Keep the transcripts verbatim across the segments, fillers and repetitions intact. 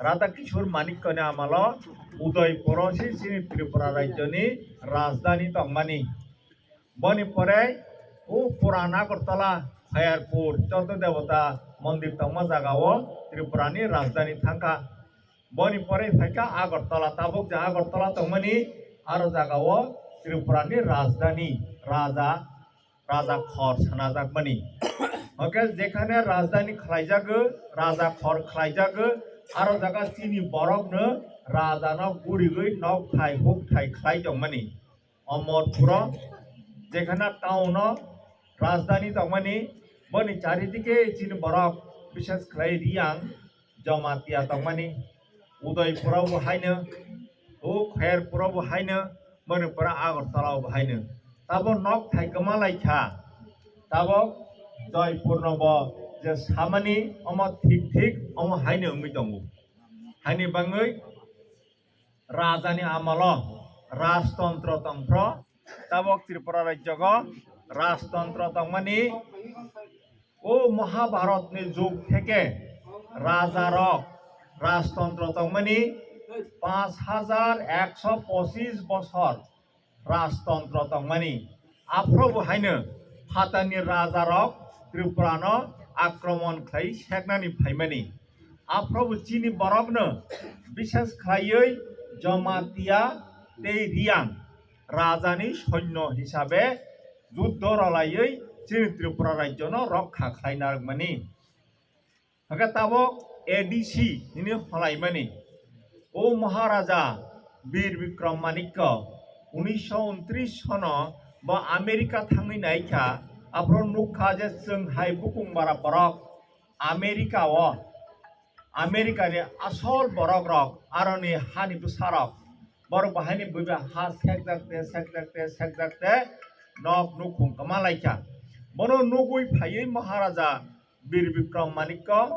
Radha Kishore Manikya ni amalo Udaipuro se chini Tripura rajyoni rajdhani tongmani. Boni pore o Puran Agartala, Khairpur, Chotto Debota mondir tongma jagao Tripurani rajdhani thangkha. Boni pore phaikha Agartala, tabuk je Agartala tongmani aro jagao Tripurani rajdhani raja, raja khor sanajakmani. Hwnkhe jekhane rajdhani khlaijago, raja khor khlaijago, aro jaga chini borokno rajano gurigwi nokthai hukthai khlai tongmani. Omorpuro, jekhana town-o rajdhani tongmani, boni charidike chini borok, bishes khlai Riyang, Jamatia tongmani, Udaipuro bo haino, o Khairpuro bo haino, boni pura Agartala bo haino. Tabo nokthai kwma laikha, tabo Joypurno bo je samani omo thik thik omo haino wngwi tongo. Haini bangwi rajani amalo rajtontro tongphro, tabok Tripura rajyogo rajtontro tongmani. O Mahabharatni jug theke rajarok rajtontro tongmani panch hajar ekso pochis bosor rajtontro tongmani. Aphrobo haino phatarni rajarok Tripurano akromon khlai seknani phaimani. Aphrobo chini borokno bishes khlaiwi Jamatia tei Riyang rajani sonyo hisabe juddo rwlaiwi chini Tripura rajyono rokha khlai narwkmani. Hwnkhe tabok A D C hwnwi holaimani. O Maharaja Bir Bikram Manikya unisho untris sono bo America thangwi naikha, aphro nukha je chwng hai bukung bara borok America o, America ni asol borok rok, aroni hani bwsa rok, borok bahaini buiba ha sekjak te, sekjak te, sekjak te, nok nukhung kwma laikha. Bono nugwi phaiwi Maharaja Bir Bikram Manikya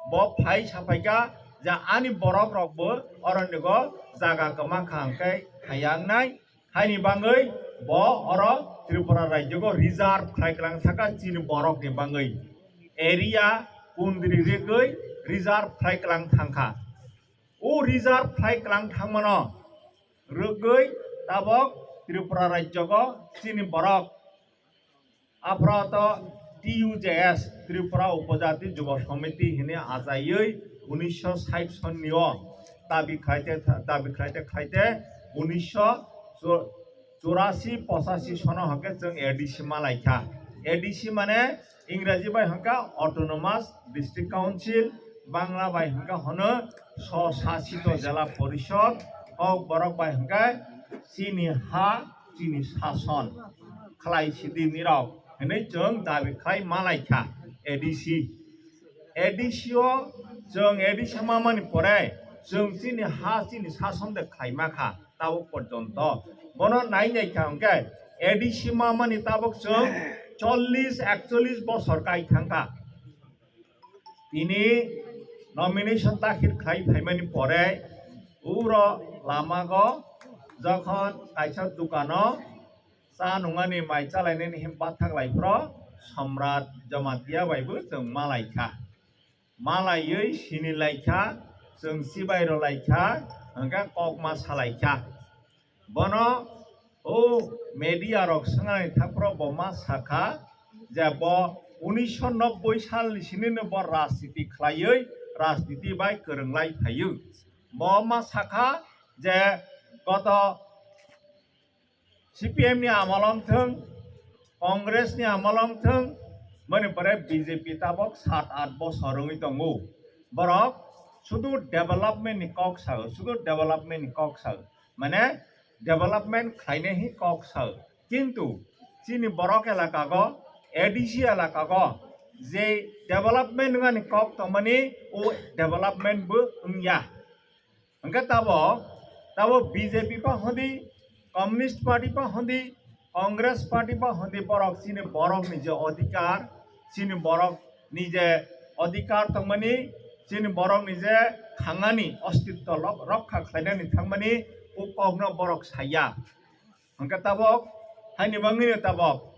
bo phai saphaikha je ani borok rok bo oroni go jaga kwma kha hwnkhe haya wngnai. Haini bangwi bo oro Tripura rajyogo reserve khlai kwlang thangkha chini borokni bangwi. Area kundri rigwi reserve khlai kwlang thangkha. O reserve khlai kwlang thangmano rwgwi tabok Tripura rajyogo chini borok Aphro to T U J S, Tripura Upojati Jubo Samiti hwnwi achaiwi unisho sait sonni o dabi khlaite, dabi khlaite, khlaite unisho churasi pochasi sono hwnkhe chwng A D C ma laikha. A D C mane Ingraji bai hwnkha Autonomous District Council, Bangla bai hwnkha hono Swsasito Jela Porishod, Kokborok bai hwnkha chini ha, chini sason khlai sidi nirok hwnwi chwng dabi khlai ma laikha A D C. A D C o chwng A D C ma mani pore chwng chini ha chini sason de khlai ma kha tabuk porjonto. Bono nai nai kha hwnkhe A D C ma mani tabuk chwng chollish ekchollish bosor kai thangkha. Tini nomination dakhil khlai phaimani pore uro lamago jokhon kaisa dukano cha nungani mai chalainani him bathak lai phro Samrat Jamatia bai bo chwng ma lai kha. Ma laiwi sini lai kha, chwng chibai rw lai kha, hwnkhe kok ma sa lai kha. Bono o media rok swngnani thangphro bo ma sakha je bo unisho nobboi salni sinino bo rajniti khlaiwi rajniti bai kwrwng lai phaio. Bo ma sakha je goto C P M ni amolo wngthwng, Congress ni amolo wngthwng, boni pore B J P tabok sat aath bosor wngwi tongo. Borok sudu development ni kok sao, sudu development ni kok sao. Mane development khlainai hi kok sao. Kintu chini borok elaka go, A D C elaka go je development wngani kok tongmani o development bo wngya. Hwnkhe tabok, tabok B J P pa hwndi, Communist Party pa hwndi, Congress Party pa hwndi borok chini borokni je odhikar, chini borokni je odhikar tongmani, chini borokni je thangani ostitto lok-, rokha khlainani thangmani o kokno borok saya. Hwnkhe tabok, haini bangwino tabok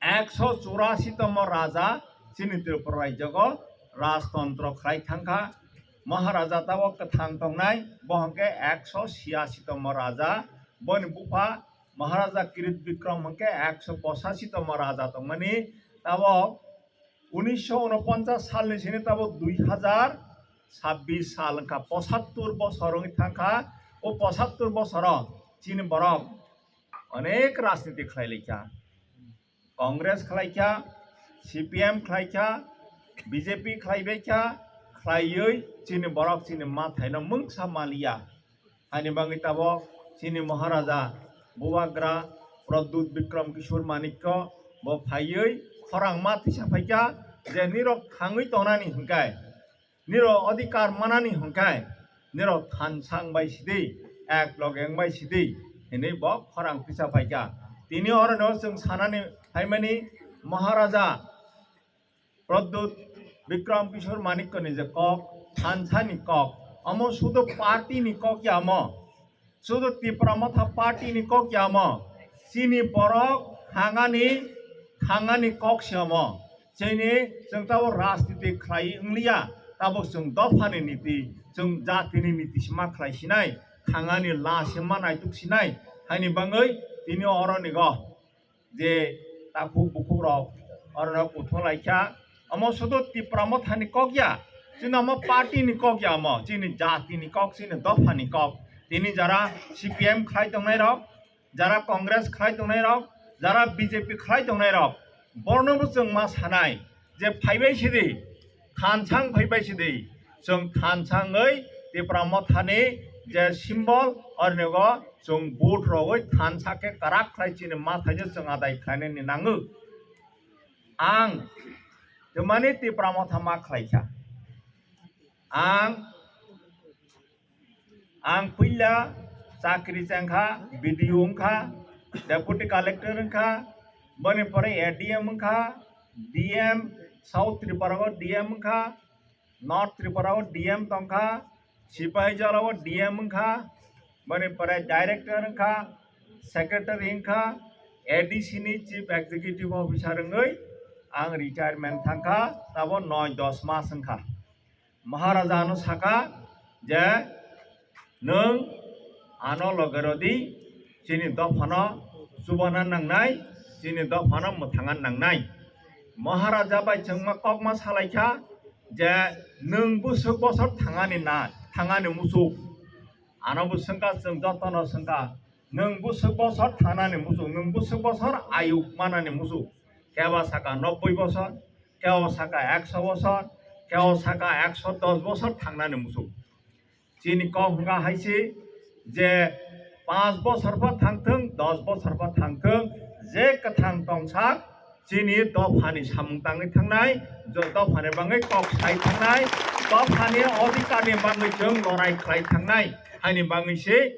ekso churasi tomo raja chini Tripura rajyogo rajtontro khlai thangkha. Maharaja tabok kwthang tongnai, bo hwnkhe ekso siyasi tongma raja, boni bupha Maharaja Kirit Bikram hwnkhe ekso posashi tongma raja tongmani. Tabok unisho unoponchas salni sini tabok dui hazar sabbish sal wngkha, posattur bosor wngwi thangkha. O posattur bosoro chini borok onek rajniti khlai laikha. Congress khlaikha, C P M khlaikha, B J P khlaibaikha, khlaiwi chini borok chini mathaino mungsa maliya. Haini bagwi tabok chini Maharaja Bubagra Pradyut Bikram Kishore Manikya bo phaiwi khorang ma tisa phaikha je nirok thangwi tongnani hwnkhe nirok adhikar manani hwnkhe nirok thansa wngbai sidi, ek loge wngbai sidi hinwi bo khorang tisa phaikha. Tini orono chwng sanani phaimani Maharaja Pradyut Bikram Kishore Manikyani je kok, thansani kok, omo sudu party ni kok ya omo. Sudu Tipra Motha party ni kok ya omo. Chini borok thangani, thangani kok se omo. Chini chwng tabok rajniti khlai wngliya, tabok chwng dophani niti, chwng jatini niti se ma khlai sinai, thangani la se ma naituk sinai. Haini bagwi tini oronigo je takhuk bukhuk rok orono kuthung laikha. Omo sudu Tipra Mothani kok ya, chini omo party ni kok ya omo, chini jati ni kok, chini dopha ni kok. Tini jara C P M khlai tongnai rok, jara Congress khlai tongnai rok, jara B J P khlai tongnai rok, borno bo chwng ma sanai je phaibai sidi, thansang phaibai sidi, chwng thansangwi Tipra Mothani je symbol ornigo chwng vote rogwi thansa khe kwrak khlai chini mathaino chwng adai khlainani nango. Ang twmani Tipra Motha ma khlaikha. Ang, ang puila chakri chengkha, B D O wngkha, Deputy Collector wngkha, boni pore A D M wngkha, D M, South Tripura o D M wngkha, North Tripura o D M tongkha, Sipahijola o D M wngkha, boni pore Director wngkha, Secretary wngkha, A D C ni Chief Executive Officer wngwi ang retirement thangkha, tabo noi dos mas wngkha. Maharaja ano sakha je, "Nwng ano loge rodi, chini dophano chubana nangnai, chini dophano mwthangna nangnai." Maharaja bai chwngma kokma salaikha je, "Nwng bwswk bosor thangani na, thangani muchuk?" Ano bo swngkha, chwng jotono swngkha, "Nwng bwswk bosor thangnani muchuk, nwng bwswk bosor ayuk manani muchuk?" Kebo saka nobboi bosor, kebo saka ekso bosor, kebo saka ekso dos bosor thangnani muchuk. Chini kok hwnkha hai se je, panch bosor pho thangthwng, dos bosor pho thangthwng, je kwthang tongsak, chini dophani samung tangwi thangnai, jo-, dophani bagwi kok sai thangnai, dophani odhikarni bagwi chwng lorai khlai thangnai, haini bagwi se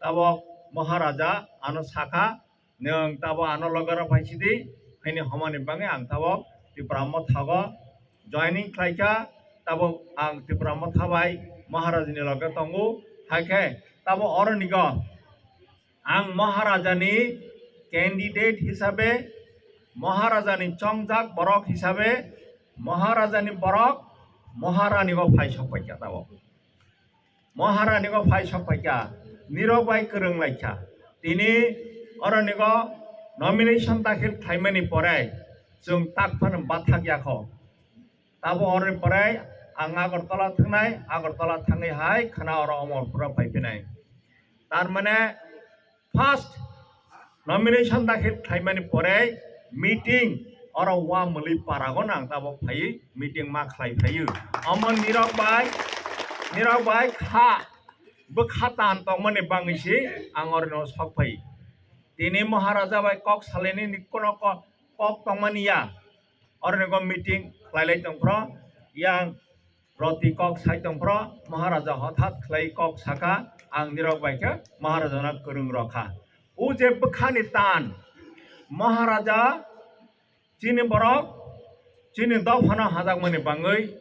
tabok Maharaja ano sakha, "Nwng tabok ano loge rw phai sidi, haini homani bagwi ang tabok Tipra Mothago joining khlaikha, tabok ang Tipra Motha bai Maharajani loge tongo, hai khe tabok oronigo ang Maharajani candidate hisabe, Maharajani chongjak borok hisabe, Maharajani borok Maharanigo phai sok paikha tabok." Maharanigo phai sok paikha, nirok bai kwrwng laikha. Tini oronigo nomination dakhil khlaimani pore chwng tak phano bathak yakho. Tabo oroni pore ang Agartala thangnai, Agartala thangwi hai khwna oro Omorpura phai phinai. Tar mane first nomination dakhil khlaimani pore meeting oro Wamwlwi paragon ang tabok phaiwi meeting ma khlai phaiwi. Omo nirok bai, nirok bai kha bwkha tan tongmani bagwi se ang oroni o sok phai. Tini Maharaja bai kok salaini ni kono ko-, kok tongmani ya. Oroni go meeting khlai lai tongphro, yang roti kok sai tongphro, Maharaja hothat khlai kok saka, "Ang nirok bai khe Maharaja no kwrwng rokha." O je bwkhani tan, Maharaja chini borok, chini dophano hajakmani bagwi,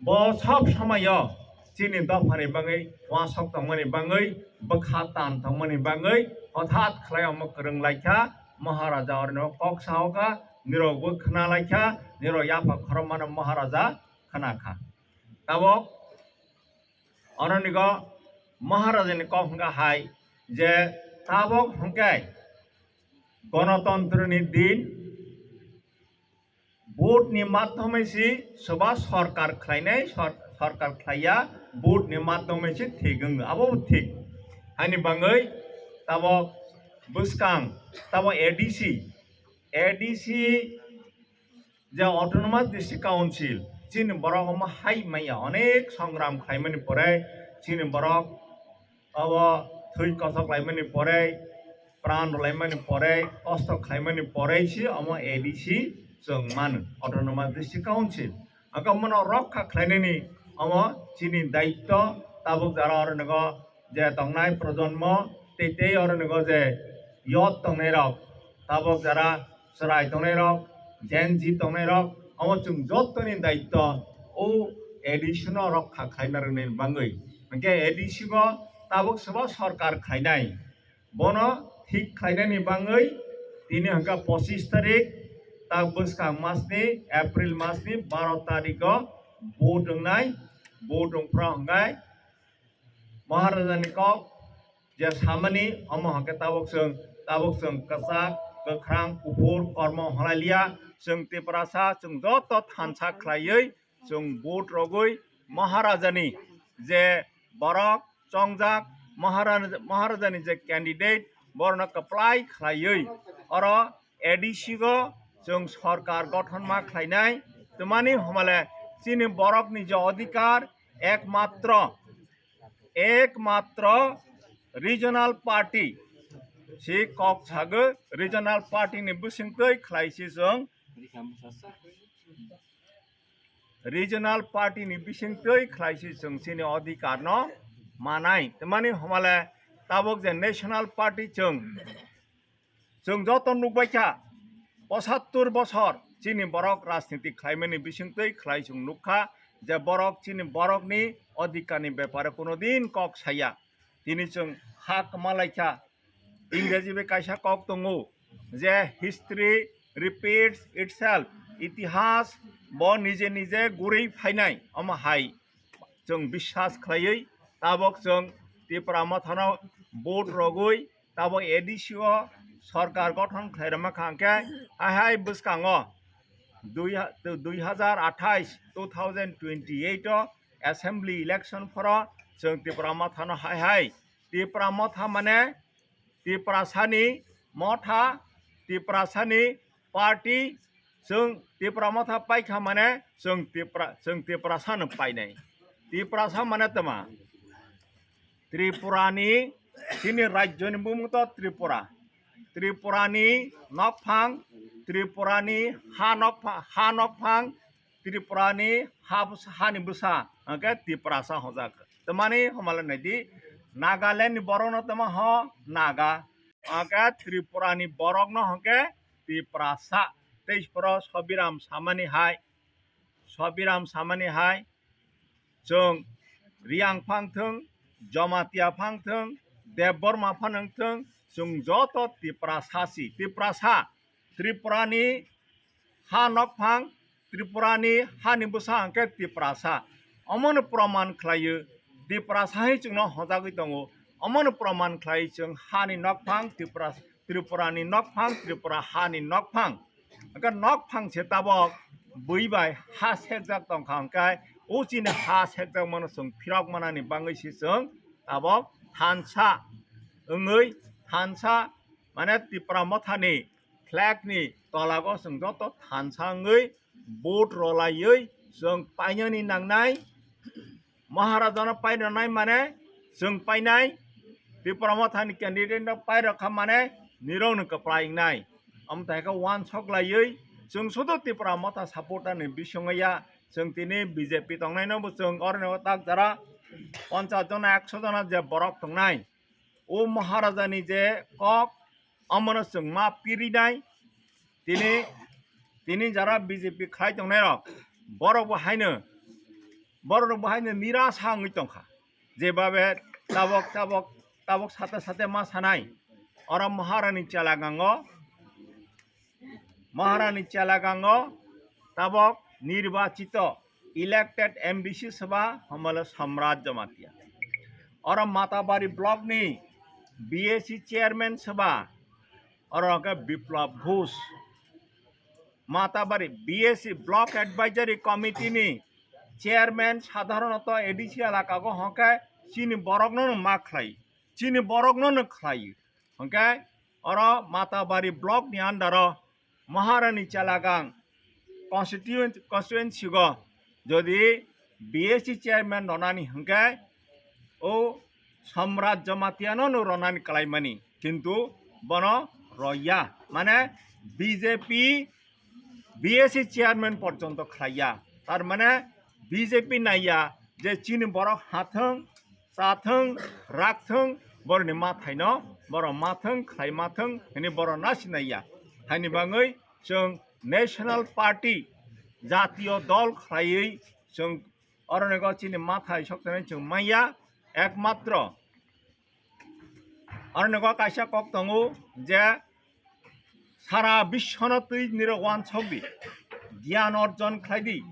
bo sob somoyo chini dophani bagwi, uasok tongmani bagwi, bwkha tan tongmani bagwi, hothat khlai omo kwrwng laikha, Maharaja orino kok sahoka, nirok bo khna laikha, nirok yapha khorokmano Maharaja khna kha. Tabok Oro nigo Maharajani kok hwnkha hai je tabok hwnkhe Ganatantrani din, vote ni madhyome si soba sorkar khlainai, sor-, sorkar khlaiya, vote ni madhyome si thik wng, abo thik. Hani bangwi tabok bwskang, tabok A D C, A D C je Autonomous District Council, chini borok omo hai maya onek songram khlaimani pore, chini borok abo thwi kothok laimani pore, pran rwlaimani pore, kosto khlaimani pore si omo A D C chwng mano, Autonomous District Council. Ang khe omono rokha khlainani omo chini daityo, tabuk jara oro nogo je tongnai projonmo tei tei oro nogo je youth tongnai rok, tabuk jara chwrai tongnai rok, Gen Z tongnai rok, omo chwng jottoni daityo o A D C no rokha khlaina rwnani bangwi. Hwnkhe A D C bo tabuk soba sorkar khlainai. Bono thik khlainani bangwi tini hwnkha pochis tarik, tak bwskang masni, April masni baro tarikgo vote wngnai, vote wngphra hwnkhe Maharajani kok je samani omo hwnkhe tabuk chwng, tabuk chwng kwchak, kwkhrang, kuphur, kormo hwnlailiya, chwng Tiprasa, chwng joto thansa khlaiwi chwng vote rogwi Maharajani je borok chongjak, Maharaja, Maharajani je candidate, borokno kwplai khlaiwi oro A D C go chwng sorkar gothon ma khlainai. Twmani homale chini borokni je odhikar ekmatro, ekmatro regional party si kok sago, regional party ni bisingtwi khlai si chwng regional party ni bisingtwi khlai si chwng chini odhikar no manai. Twmani homale tabuk je national party chwng, chwng joto nukbai kha, pochattor bosor chini borok rajniti khlaimani bisingtwi khlai chwng nukha je borok chini borokni odhikar ni bepare kuno din kok saya. Tini chwng ha kwma lai kha, Ingreji bai kaisa kok tongo je history repeats itself, itihas bo nije nije gurwi phainai, omo hai chwng biswas khlaiwi tabok chwng Tipra Mothano vote rogwi tabok A D C o sorkar gothon khlai rwma kha hwnkhe hai hai bwskango dui ha-, dui hazar athais, two thousand twenty-eight o assembly election phoro chwng Tipra Mothano hai hai Tipra Motha mane Tiprasani motha, Tiprasani party, chwng Tipra Motha paikha mane chwng Tipra, chwng Tiprasano painai. Tiprasa mane tama? Tripurani, chini rajyoni bumung to Tripura. Tripurani nokphang, Tripurani ha nokpha-, ha nokphang, Tripurani ha bwsa, hani bwsa, hwnkhe Tiprasa hojak. Tamani homale naidi, Nagaland ni borokno tamo ho Naga, hwnkhe Tripurani borokno hwnkhe Tiprasa. Tei poro Sobiram samani hai, Sobiram samani hai, chwng Riang phang thwng, Jamatia phang thwng, Debbarma phang wng thwng, chwng joto Tiprasa si, Tiprasa. Tripurani ha nokphang, Tripurani hani bwsa hwnkhe Tiprasa. Omono proman khlaio, Tiprasa hai chwngno hojagwi tongo. Omono proman khlai chwng hani nokphang Tipra, Tripurani nokphang, Tripura hani nokphang. Hwnkhe nokphang se tabok bui bai ha sekjak tongkha hwnkhe o chini ha sekjak mano chwng phirok manani bangwi se chwng tabok thansa wngwi thansa mane Tipra Mothani flag ni tolago chwng joto thansa wngwi vote rolaiwi chwng painani nangnai. Maharajano painanai mane chwng painai, Tipra Mothani candidate no pairokha mane nirokno kwplai wngnai. Omo tai khe wansok laiwi chwng sudu Tipra Motha supporter ni bisingya chwng tini B J P tongnaino bo chwng oroni tak jara ponchas jona ekso jona je borok tongnai. O Maharajani je kok, omono chwng ma pirinai. Tini, tini jara B J P khlai tongnairok, borok bo haino, borok bo haino nirasa wngwi tongkha. Jebabe tabok, tabok, tabok sate sate ma sanai. Oro Maharani chela gango, Maharani chela gango tabok nirbachito, elected M D C soba homole Samrat Jamatia. Oro Matabari block ni B A C chairman seba, oro hwnkhe Biplab Ghosh. Matabari B A C block advisory committee ni chairman sadharonoto A D C elaka go hwnkhe chini borokno no ma khlai, chini borokno no khlai. Hwnkhe oro Matabari block ni under o Maharani Chalagang constituent-, constituency go jodi B A C chairman ronani hwnkhe o Samrat Jamatia no no ronani kalaimani, kintu bono roya, mane B J P B A C chairman porjonto khlaiya, tar mane B J P naiya je chini borok hathwng, chathwng, rakthwng, boroni mathaino, borok mathwng, khlai mathwng, hini borok nasi naiya. Haini bangwi chwng National Party, jatiyo dol khlaiwi chwng oroni go chini mathai sokthani chwng manya, ekmatro oroni go kaisa kok tongo je sara biswano twi nirok wansok di, giyan orjon khlai di,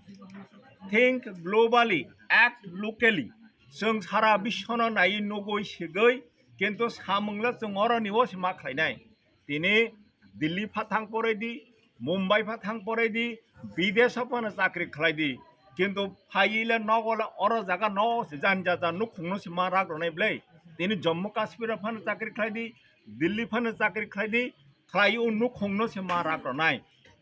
think globally, act locally. Chwng sara biswano naiwi nugwi sigwi, kintu samungla chwng oroni o se ma khlainai. Tini Delhi pha thang porai di, Mumbai pha thang porai di, bidesh o phano chakri khlai di, kintu phaiwi le nogo le oro jaga no se jani jaja nukhungno se ma rak ronai bwle. Tini Jammu Kashmir o phano chakri khlai di, Delhi phano chakri khlai di, khlai o nukhungno se ma rak ronai.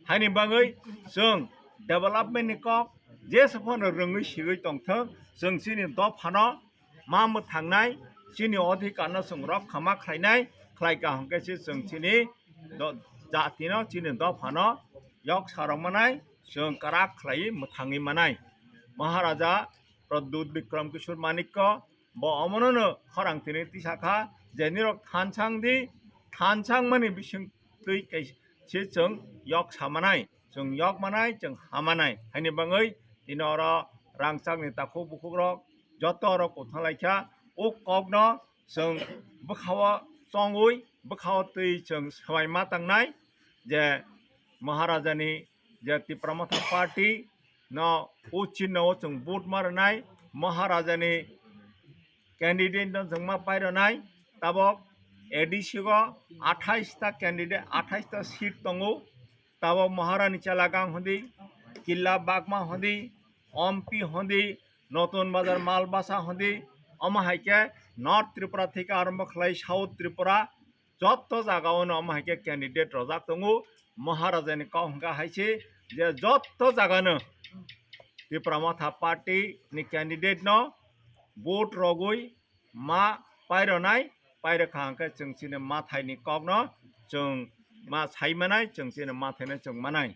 Haini bagwi chwng development ni kok jesa phano rwngwi sigwi tongthwng, chwng chini dophano ma mwthangnai, chini odhikarno chwng rokha ma khlainai, khlai ka hwnkhe se chwng chini do-, jatino, chini dophano yok sarok manai, chwng kwrak khlaiwi mwthangwi manai. Maharaja Pradyut Bikram Kishore Manikya bo omono no khorang tini tisa kha je nirok thansang di, thansang mani bising twi kaisa se chwng yok sa manai, chwng yok manai, chwng ha manai. Haini bagwi tini oro rangchakni takhuk bukhuk rok joto oro kwthang lai kha. O kokno chwng bwkhao chongwi, bwkhao twi chwng swbai ma tangnai je Maharajani je Tipra Motha Party no o chinno o chwng vote ma rwnai, Maharajani candidate no chwng ma pai rwnai. Tabok A D C go athais ta candidate, athais ta seat tongo. Tabok Maharani Chalagang hwndi, Killa Bagma hwndi, Ompi hwndi, Notun Bazar Malbasa hwndi, omo hai khe North Tripura theke arombo khlai South Tripura, jotto jaga o no omo hai khe candidate rojak tongo. Maharajani kok hwnkha hai se je jotto jaga no Tipra Motha Party ni candidate no vote rogwi ma pai rwnai, pai rwkha hwnkhe chwng chini mathai ni kok no chwng ma sai manai, chwng chini mathai no chwng manai.